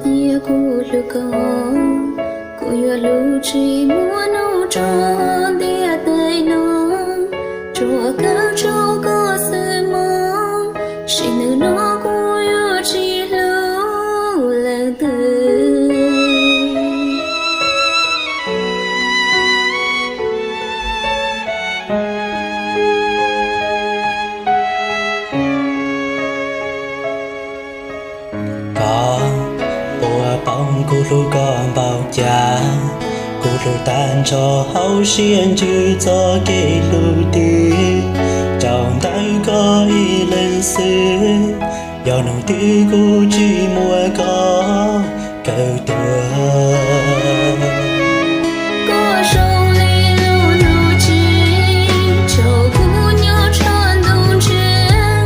Tias kuv hlub koj, kuv yuav hlub tsis muaj hnub rau ntiaj teb no, tsuas kawm rau koj xwb mog, sim neej no kuv yuav tsis hlub leej twg. Koj puas paub kuv hlub koj npaum cas? Kuv hlub tag nrho hauv siab ntsws txoj kev hlub twg, rau ntawm koj ib leeg xwb, yog hnub twg kuv tsis muaj koj kawm tuag. Koj zoo li lub hnub tsim, tsaus kuv nyob tshaj ntuj ntshiab,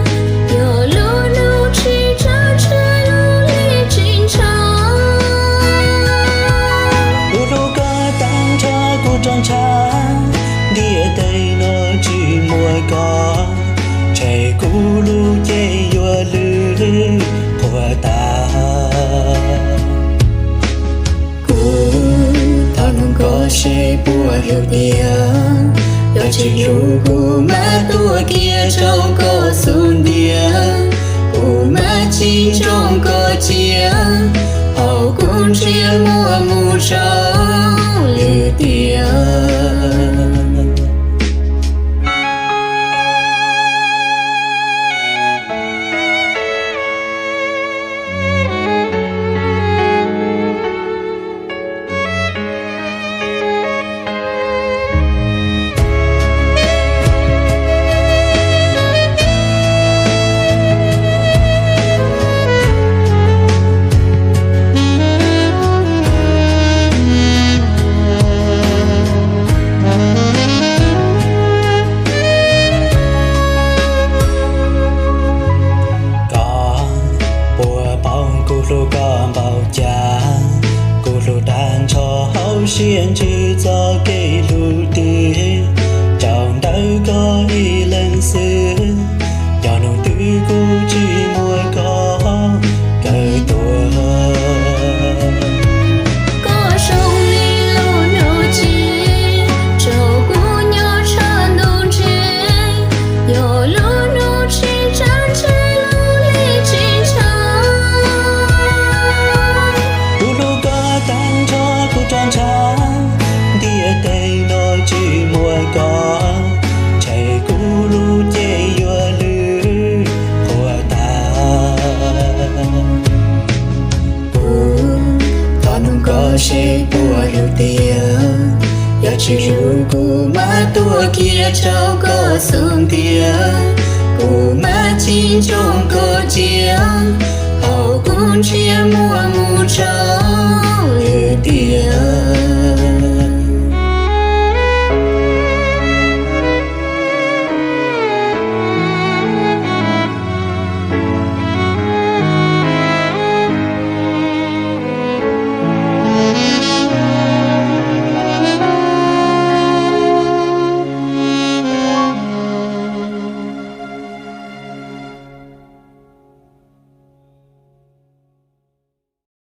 yog lub hnub tsim tsaus ntshe lub hli tsis ntshaus. Kuv hlub koj tag nrho kuv roj ntsha, ntiaj teb no tsis muaj koj, ntshe kuv lub cev yuav lwj qhuav tas. Kuv thov nug koj seb puas hlub tiag, yog tsis hlub kuv mam tuag kiag rau koj xub ntiag, kuv mam tsis ntsoov koj cia, hauv kuv ntshiab muaj mus tsaus lwm tiam. Koj puas paub kuv hlub koj npaum cas? Kuv hlub tag nrho hauv siab ntsws txoj kev hlub twg, rau ntawm koj ib leeg xwb, yog hnub twg kuv tsis muaj koj kawm tuag. Koj zoo li lub hnub tsim, tsaus kuv nyob tshaj ntuj ntshiab, yog lub hnub tsim tsaus ntshe lub hli tsis ntshaus. Kuv hlub koj tag nrho kuv roj ntsha, ntiaj teb no tsis muaj koj, ntshe kuv lub cev yuav lwj qhuav tas. Kuv thov nug koj seb puas hlub tiag, yog tsis hlub kuv mam tuag kiag rau koj xub ntiag, kuv mam tsis ntsoov koj cia, hauv kuv ntshiab muaj mus tsaus lwm tiam.